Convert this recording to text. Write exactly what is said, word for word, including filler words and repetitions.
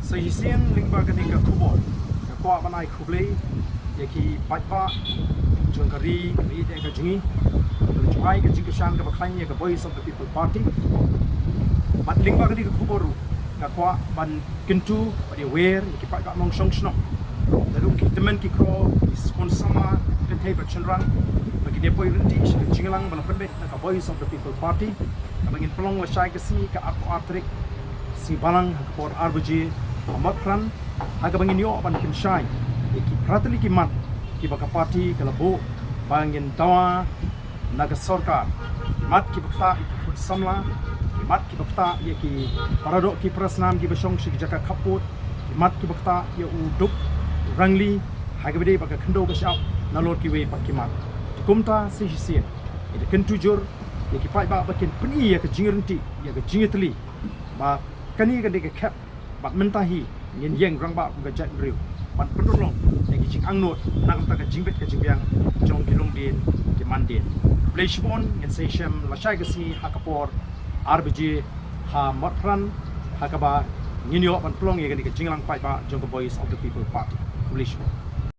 Sa shisien lyngba kane ka khubor, nga kwah ban ai khublei ïa ki paidbah jong ka ri, ka ri ka jong ngi, ka jong ngi, ka jingkyrshan kaba khlaiñ ïa ka Voice of the People Party. Bad lyngba kane ka khubor ruh, nga kwah ban kyntu bad ïawer ïa ki paidbah nongshong shnong, naduh ki tymmen ki kro, ki skhor samla, kynthei bad shynrang, ba kin ïa poi ryntih sha ka jingïalang ba la pynbeit da ka Voice of the People Party, kaba ngin pynlong lashai ka sngi ka arphew ar tarik, sngi Balang, ha ka por ar baje ha Motphran, ha kaba ngin ïoh ban pynshai ïa ki phra tylli ki mat kiba ka party ka la buh ba ngin dawa na ka sorkar. Ki mat kiba ktah ïa ki khun samla, ki mat kiba ktah ïa ki paradoh ki parasnam kiba shong sha ki jaka khappud, ki mat kiba ktah ïa u duk u rangli, ha kaba dei ba ka khyndew ba shah nalor kiwei pat ki mat. Te kumta sa shisien ngi da kyntu jur ïa ki paidbah ba kin pyni ïa ka jingryntih, ïa ka jingïatylli, ba kane ka dei ka khep, bad mynta hi ngin ïeng rangbah kum ka jaitbynriew ban pynurlong ïa ki jingangnud na ka bynta ka jingbit ka jingbiang jong ki longdien ki mandien. Khublei shibun, ngin sa ïashem lashai ka sngi ha ka por ar baje ha Motphran, ha kaba ngin ïoh ban pynlong ïa kane ka jingïalang paidbah jong ka Voice of the People Party. Khublei shibun.